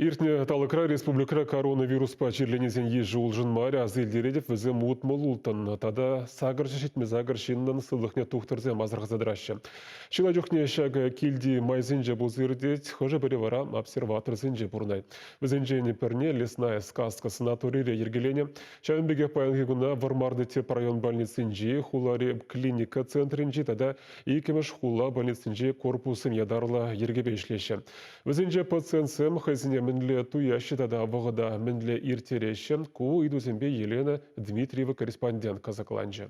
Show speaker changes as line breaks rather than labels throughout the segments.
Иртнӗ талӑкра республикӑра коронавируспа чирленисен йышӗ улшӑнмарӗ, аса илтеретӗп, вӗсем 66-ӑн тата 878 ҫыннӑн сывлӑхне тухтӑрсем асӑрхаса тӑраҫҫӗ. Чылай чухне ҫакӑ килти майсенче пулса иртет, хӑшӗ-пӗри вара обсерваторсенче пурӑнать. Вӗсенчен пӗрне «Лесная сказка» санаторире йӗркеленӗ. Ҫавӑн пекех паянхи куна Вӑрмарти тӗп район больницинчи, хулари клиника центрӗнчи тата иккӗмӗш хула больницинчи корпуссем ятарлӑ йӗркепе ӗҫлеҫҫӗ. Вӗсенче пациентсем хӑйсене мӗнле туяҫҫӗ тата вӑхӑта мӗнле ирттереҫҫӗ, ку ыйтусемпе Елена Дмитриева корреспондент кӑсӑкланчӗ.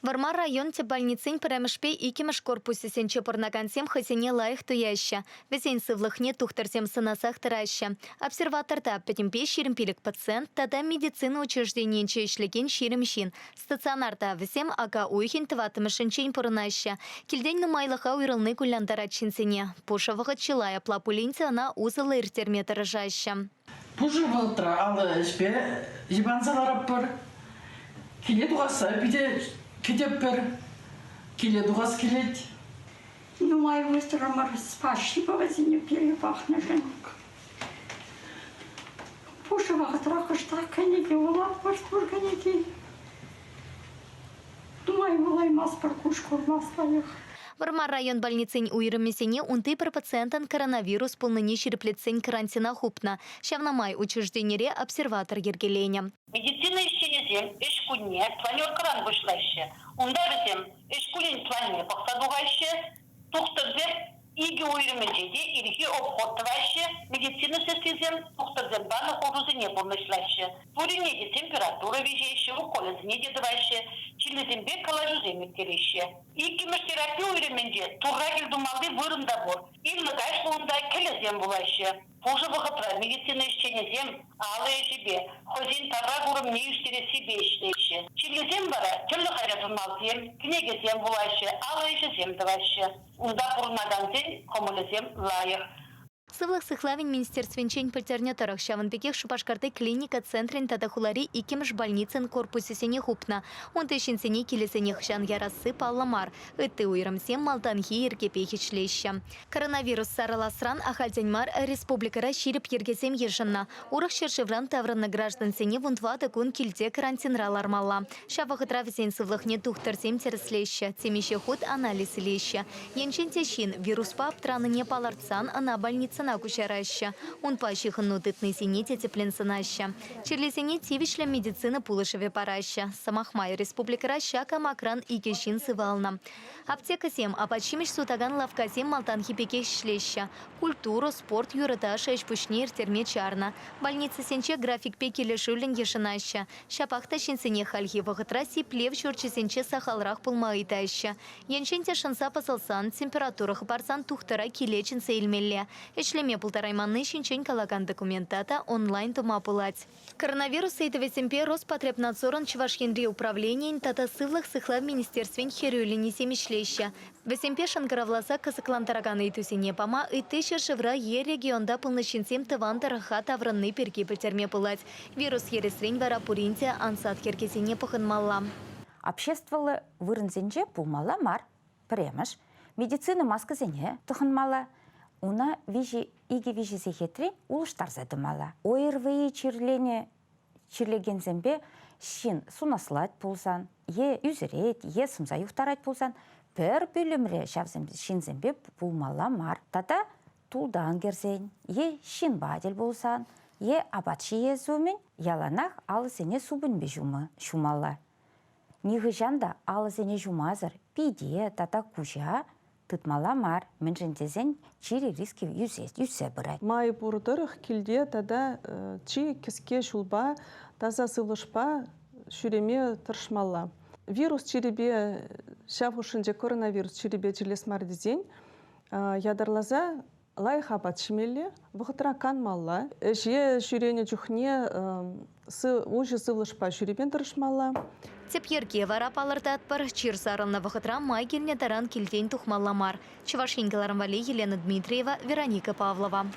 Вӑрмар район тӗп больницин пӗрремӗшпе иккӗмӗш корпусӗсенче пурӑнакансем хӑйсене лайӑх туяҫҫӗ. Вӗсен сывлӑхне тухтӑрсем сӑнасах тӑраҫҫӗ. Обсерваторта пӗтӗмпе 25 пациент тата медицина учрежденийӗнче ӗҫлекен 20 ҫын. Стационарта вӗсем ака уйӑхӗн тӑваттӑмӗшӗнчен пурӑнаҫҫӗ. Килтен нумайлӑха уйрӑлни кулянтарать ҫынсене. Пушӑ вӑхӑт чылай апла пулин те ӑна усӑллӑ ирттерме тӑрӑшаҫҫӗ.
Пушӑ вӑхӑтра алӑ ӗҫпе йӑпанса ларатпӑр. Киле тухасса питӗ кӗтетпӗр. Киле тухас килет.
Нумай выртрӑмӑр, спасибо вӗсене пире пӑхнӑшӑн. Пушӑ вӑхӑтра кӑштах кӗнеке вулатпӑр, пур кӗнеки. Нумай вулаймастпӑр, куҫ курмастпӑр.
Вӑрмар район больницин уйрӑмӗсене унти пӗр пациентӑн коронавирус пулнине ҫирӗплетсен карантина хупнӑ. Ҫавна май учрежденире обсерватор йӗркеленӗ.
Медицина ӗҫченӗсем ӗҫ кунне планеркӑран пуҫлаҫҫӗ. Унта вӗсем ӗҫ кунӗн планне пӑхса тухаҫҫӗ, Тухтӑрсем икӗ уйрӑмӗнче те ирхи обход тӑваҫҫӗ, медицина сестрисем тухтӑрсем панӑ хушусене пурнӑҫлаҫҫӗ. Пуринне те температура виҫеҫҫӗ, уколӗсене те тӑваҫҫӗ, чирлисемпе калаҫусем ирттереҫҫӗ. Иккӗмӗш терапи уйрӑмӗнче турра кӗл тумалли вырӑн та пур. Ирлӗ-каҫлӑ унта кӗлӗсем вулаҫҫӗ. Пушӑ вӑхӑтра медицина ӗҫченӗсем алӑ ӗҫӗпе, хӑйсен тавра курӑмне ӳстерессипе ӗҫлеҫҫӗ. Чирлисем вара тӗрлӗ хаҫат-журналсем, кӗнекесем вулаҫҫӗ, алӑ ӗҫӗсем тӑваҫҫӗ. Унта пурӑнакансен кӑмӑлӗсем лайӑх.
Сывлӑх сыхлавӗн министерствинчен пӗлтернӗ тӑрӑх, ҫавӑн пекех Шупашкарти клиника центрӗн тата хулари иккӗмӗш больницӑн корпусӗсене хупнӑ. Унти ҫынсене килӗсене хӑҫан ярасси паллӑ мар. Ытти уйрӑмсем малтанхи йӗркепех ӗҫлеҫҫӗ. Коронавирус сарӑласран ахальтен мар республикӑра ҫирӗп йӗркесем йышӑннӑ. Урӑх ҫӗршывран таврӑннӑ граждансене 14 кун килте карантинра лармалла. Ҫав вӑхӑтра вӗсен сывлӑхне тухтӑрсем тӗрӗслеҫҫӗ, темиҫе хут анализ илеҫҫӗ. Енчен те ҫын вируспа аптранине палӑртсан ӑна больницӑна куҫараҫҫӗ. Унпа ҫыхӑну тытнисене те тӗплӗн сӑнаҫҫӗ. Чирлисене тивӗҫлӗ медицина пулӑшӑвӗ параҫҫӗ. Сӑмах май, республикӑра ҫак амакран икӗ ҫын сывалнӑ. Аптекӑсем, апат-ҫимӗҫ сутакан лавккасем малтанхи пекех ӗҫлеҫҫӗ. Культура, спорт, юрӑ-ташӑ ӗҫ-пуҫне ирттерме чарнӑ. Больницӑсенче графикпе килӗшӳллӗн йышӑнаҫҫӗ. Ҫапах та ҫынсене хальхи вӑхӑтра сиплев ҫурчӗсенче сахалрах пулма ыйтаҫҫӗ. Енчен те шӑнса пӑсӑлсан, температура хӑпарсан тухтӑра киле чӗнсе илмелле. Ӗҫлеме пултарайманни ҫинчен калакан документа та онлайн тума пулать. Коронавирус ыйтӑвӗсемпе Роспотребнадзорӑн Чӑваш Енри управленийӗн тата Сывлӑх сыхлав министерствин хӗрӳ линисем ӗҫлеҫҫӗ. Вӗсемпе шӑнкӑравласа кӑсӑклантаракан ыйтусене пама ытти ҫӗршывра е регионта пулнӑ ҫынсем тӑван тӑрӑха таврӑнни пирки пӗлтерме пулать. Вирус ересрен вара пурин те ансат йӗркесене пӑхӑнмалла.
Обществӑллӑ вырӑнсенче пулмалла мар. Пӗрремӗш, медицина маскӑсене тӑхӑнмалла. Уна виҫӗ икӗ-виҫӗ сехетре улӑштарса тӑмалла. ОРВИ чирленӗ чирлекенсемпе ҫын сунаслать пулсан, е ӳсӗрет, е сӑмса юхтарать пулсан, пӗр пӳлӗмре ҫавсем ҫынсемпе пулмалла мар. Тата тултан кӗрсен, е ҫынпа тӗл пулсан, е апат ҫиес умӗн яланах алӑсене супӑньпе ҫумалла. Нихӑҫан та алӑсене ҫумасӑр пите тата куҫа тытмалла мар, мӗншӗн тесен чир риски ӳссе пырать.
Май пур тӑрӑх килте тата чи кӗске ҫулпа таса сывлӑшпа ҫӳреме тӑрӑшмалла. Вирус чирӗпе ҫав хушшинче коронавирус чирӗпе чирлес мар тесен ятарласа лайӑх апат ҫимелле, вӑхӑтра канмалла, ӗҫе ҫӳренӗ чухне уҫӑ сывлӑшпа ҫӳреме тӑрӑшмалла.
Тӗп йӗрке вара палӑртатпӑр, чир сарӑлнӑ вӑхӑтра май килнӗ таран килтен тухмалла мар. Чӑваш Ен кӑларӑм валли Елена Дмитриева, Вероника Павлова.